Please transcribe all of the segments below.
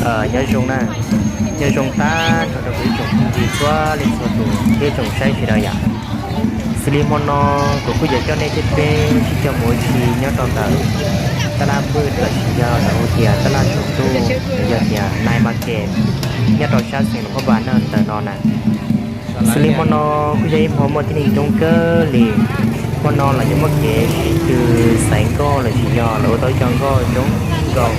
Nyob zoo na, nyob zoo tag nrho rau kuv ib tsoom phooj ywg txhua leej txhua tus thiab tsoom saib sawv daws yom. Xws li hmo no kuv kuj yuav coj nej thiab peb sib coj mus ua si nyob rau ntawm tab laj npwj los sis yog lawv hu tias tab laj saum ntuj, yog tias night market nyob rau sab xeev Luas Phab Npas ntawm no na. Xws li hmo no kuj yog ib hmo muaj tib neeg coob kawg li. Hmo no lawv yuav muaj kev sib tw xaiv nkoj los sis yog lawv ua tau ib co nkoj zoo nkauj.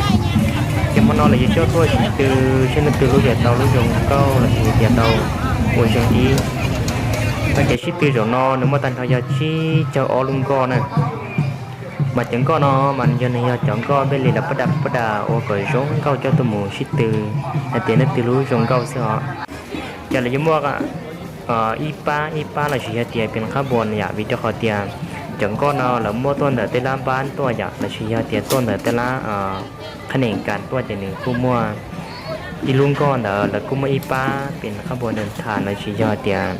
Ces hmo no lawv yuav coj tuaj sib tw saib leej twg lub yuav tau lub zoo nkauj los sis tias tau ua zoo dib. Mas kev sib tw zaum no nws muaj tag nrho yog tsib caug ob lub nkoj na. Mas cov nkoj no mas yog nws yog cov nkoj npej li lawv pab da pab da ua kom zoo nkauj coj tuaj mus sib tw hais tias leej twg lub zoo nkauj xwb os. Ces lawv yuav muaj ib pab ib pab los sis yog tias pes qab npua yom, vim rau qhov tias cov nkoj no lawv muaj tuaj ntawm tej lab npab tuaj yom los sis yog tias tuaj ntawm tej lab qhab nees kas tuaj ces nws kuj muaj ib lub nkoj ntawd lawv kuj muaj ib pab pes qab npua nws tham los sis yog tias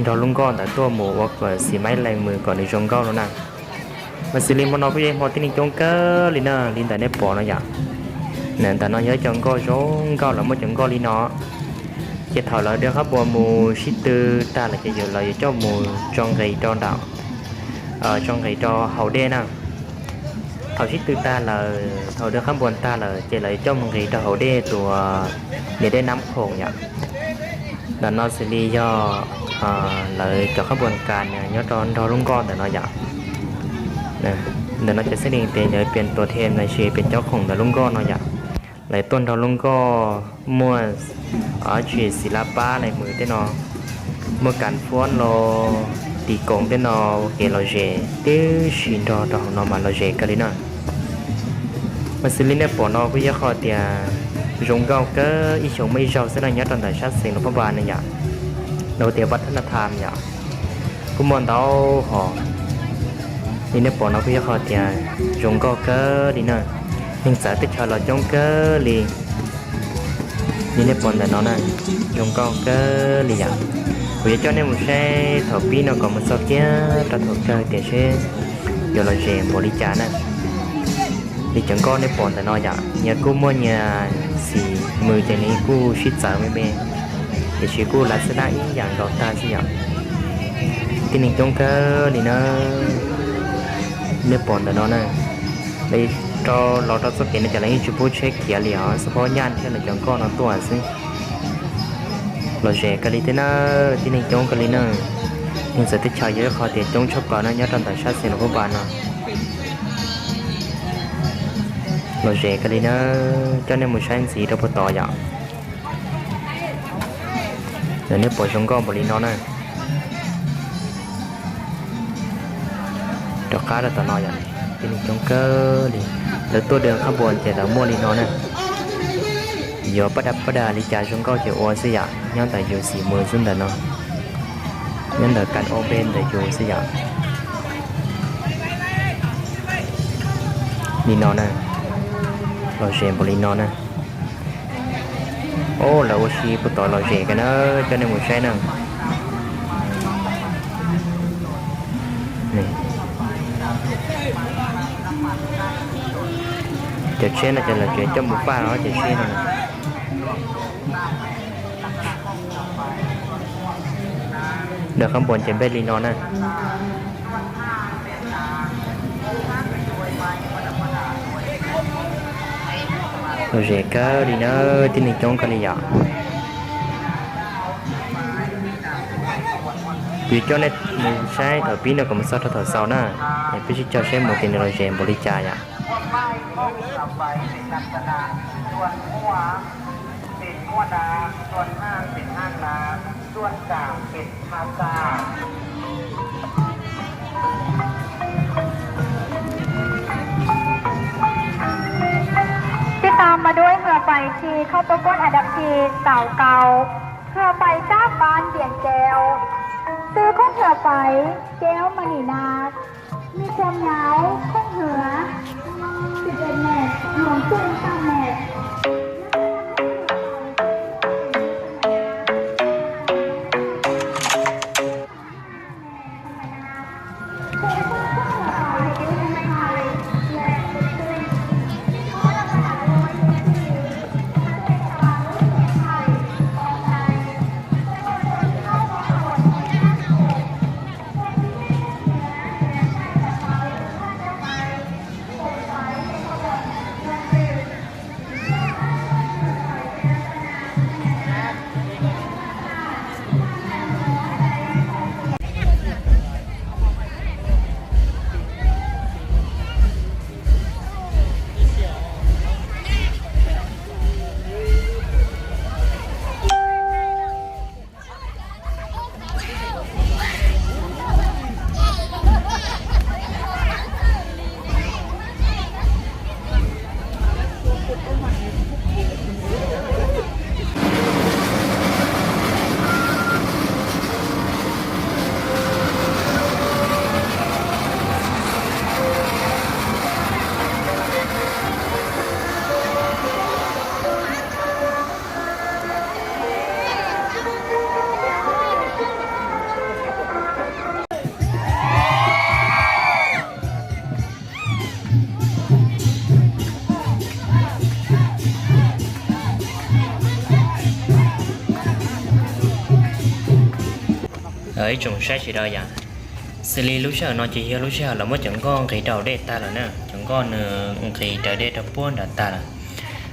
nrog lub nkoj ntawd tuaj mus ua kom xim maib lees mus kom nws zoo nkauj no na. Mas xws li hmo no kuj yog ib hmo tib neeg coob kawg li na, li ntawm nej pom no yom. Ntawm no yog ib co nkoj zoo nkauj, lawv muaj cov nkoj li no. Ces thaum lawv de qab npua mus sib tw tag lawm ces lawv yuav coj mus tso nqis rau nram, tso nqis rau haus dej na. Thaum sib tw tag lawm, thaum de qab npua tag lawm ces lawv yuav coj mus nqis rau haus dej tuas niam dej Nab Khoom yom. Ntawm no xws li yog lawv cov qab npua kas nyob rau nrog lub nkoj ntawm no yom. Ntawm no cov xeeb lees pes lawv pes tuas them los sis pes cov khoom ntawm lub nkoj no yom. Lawv tuaj nrog lub nkoj muaj tsis xis lab pab lees mus tej no, muaj kas fuab los tis koom tej no ua kev lom zem tib si nrog rau hauv no mas lom zem kawg li na. Mas xws li nej pom no kuj yog qhov tias zoo nkauj kawg, ib xyoos muaj ib zaug xwb na nyob rau ntawm sab xeev Luas Phab Npas ne yom. Lawv tias vaj thab na tham yom, kuj muaj ntau hom. Li nej pom no kuj yog qhov tias zoo nkauj kawg li na, neeg txawv teb chaws los coob kawg li. Li nej pom ntawm no na, zoo nkauj kawg li yom. Kuv yuav coj nej mus saib thaum pib no kom mus txog kiag rau thaum kawg tias seb yuav lom zem npaum li cas na. Li cov nkoj nej pom ntawm no yom, nyias kuj muaj nyias xim mus ces nws kuj sib txawv me me, tiam sis kuj lav xab nab ib yam nkaus tag xwb yom. Tib neeg coob kawg li na, nej pom ntawm no na. Lawv rau los rau txoj kev no ces lawv yeej tsis pub tsheb khiav li os, xab phob nyaj thiab lawv cov nkoj no tuaj xwb. Lom zem kawg li thiab na, tib neeg coob kawg li na. Neeg txawv teb chaws yog ib qhov tias coob tshaj plaws na nyob rau ntawm sab xeev Luas Phab Npas no. Lom zem kawg li na, coj nej mus saib ntxiv rau puag tod yom. Nej pom zoo nkauj npaum li no na. Rov qab rau tom no yom, tib neeg coob kawg li. Lawv tuaj de qab npua ces lawv muaj li no na. Yuav pab da pab da li cas zoo nkauj ces ua xwb yom, nyob ntawm yus xim mus xwb ntawm no, nyob ntawm kas ua npe ntawm yus xwb yom. Li no na, lom zem npaum li no na. Lawv ua si puag tod lom zem kawg na, coj nej mus saib na. Cov tsheb no ces lawv tseem coj mus faj os cov tsheb no. Lawv qab npua ces npej li no na. Lom zem kawg li na, tib neeg coob kawg li yom. Kuv yuav coj nej mus saib thaum pib no kom mus txog rau thaum xaus na, es peb sib cog saib mus ces nws lom zem npaum li cas yom.ติดตามมาด้วยเหือไฟที่เข้าประกวดอันดับที่ซาวเก้า เหือไฟจากบ้านเวียงแก้ว ชื่อของเหือไฟ แก้วมณีนาค มีความยาวของเหือ สิบเอ็ดเมตร หลวงสูงสามเมตร Lom Ib tsoom saib sawv daws yom, xws li lub sij hawm no ces yog lub sij hawm lawv muab cov nkoj nqis rau hauv dej tag lawm na, cov nkoj nws nqis raws dej rau puag nram tag lawm.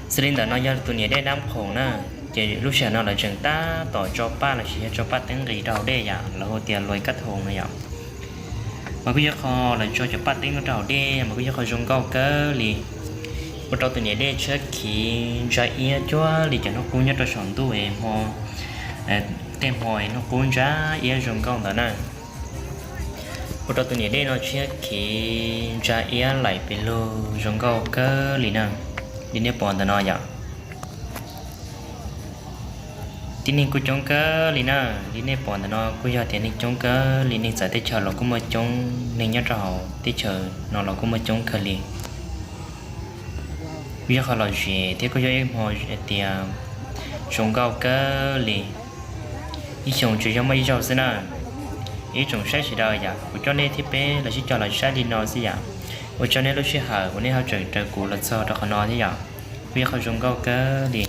Xws li ntawm no yog tus niam dej Nab Khoom na, ces lub sij hawm no lawv tseem tab tom tso paj los sis yog tso paj teeb nqis rau hauv dej yom, lawv hu tias luais kab thoos no yom. Mas kuj yog qhov lawv tso cov paj teeb no rau hauv dej mas kuj yog qhov zoo nkauj kawg li. Ua rau tus niam dej tshiab khiv ntsa iab cuag li cov hnub qub nyob rau saum ntuj es hmo, tej hmo es hnub qub ntsa iab zoo nkauj ntawd na. Ua rau tus niam dej no tshiab khiv ntsa iab laim pes lug zoo nkauj kawg li na, li nej pom ntawm no yom. Tib neeg kuj coob kawg li na, li nej pom ntawm no kuj yog tias neeg coob kawg li, neeg txawv teb chaws los kuj muaj coob, neeg nyob rau hauv teb chaws no los kuj muaj coob kawg li. Kuj yog qhov lom zem thiab kuj yog ib hmo tias zoo nkauj kawg li. Ib xyoos tsuas yog muaj ib zaug xwb na. Ib tsoom saib sawv daws yom, kuv coj nej thiab peb los sib cog los saib li no xwb yom. Ua tsaug nej lub sij hawm uas nej ho tseem raws kuv los txog rau qhov no thiab yom. Kuj yog qhov zoo nkauj kawg li.